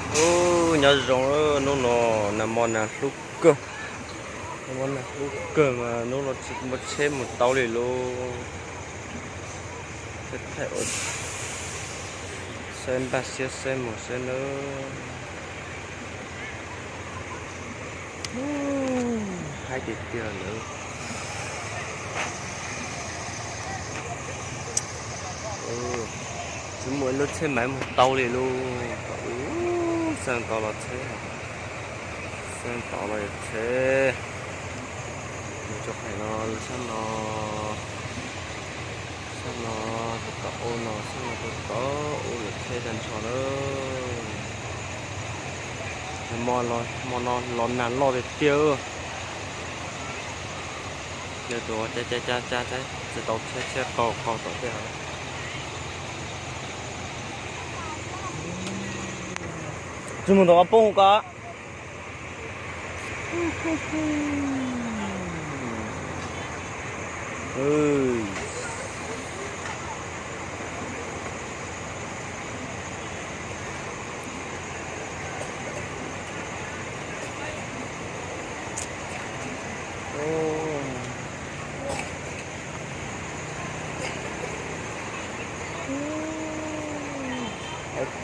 Ub, nyob zoo, hnub no nag hmo nag hlub kawg, nag hmo nag hlub kawg mas hnub no tsis muaj tsheb mus tau li lauj. Thaij ua, saib npaj siab saib mus saib nawb. Haib tiag tiag lawm. Tsis muaj ib lub tsheb maiv mus tau li lauj. Xeeb tod los tsheb, xeeb tod los yog tsheb. Mus tso qhov no, sab no, sab no, rau tom ub no, sab no rau tom ub lawm tsheb tag nrho lawm. Hmo no los nag loj tiag tiag. Yog tus cab cab cab cab tsis tau tsheb, tsheb qaug qaug tom tej. Tsis mus ntawm qhov poob ko.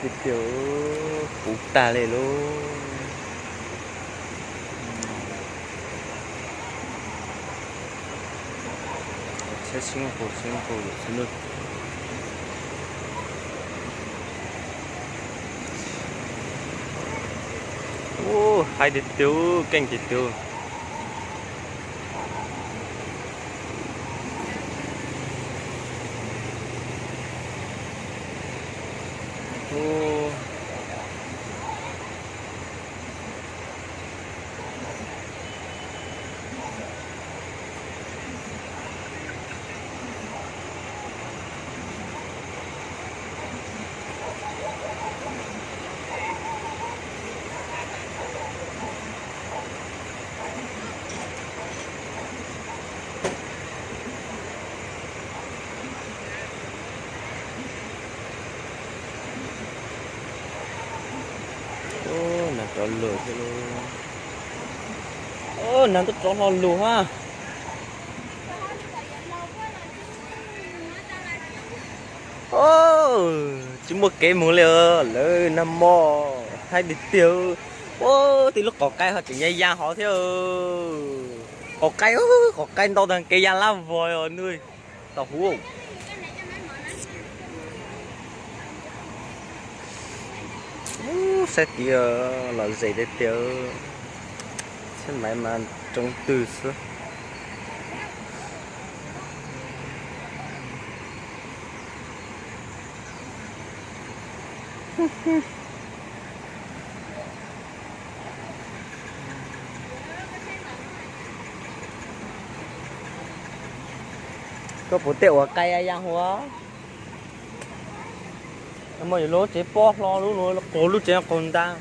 Tiag tiag, puv tag li lauj. Tsheb sib nqus sib nqus xwb na. Ub, haib tiag tiag, keej tiag tiag. Ub, nag rov lug thiab lauj. Ub, nag twb rov hlo lug hab. Tsis muaj kev mus li lawm, nag hmo haib tiag tiag. Ub, tib lub qos qaib ho tseem ya ya hov thiab. Qos qaib, qos qaib ntau tag kev ya lab vog os nws. Tau huv. Ub, saib tid, lom zem tiag tiag. Tsheb maiv mas tsoo twg xwb. Koj puas tej uas qaib ya ya huv? Muaj lub tsev pob hlo, lub qaug, lub tsev qaug ntag.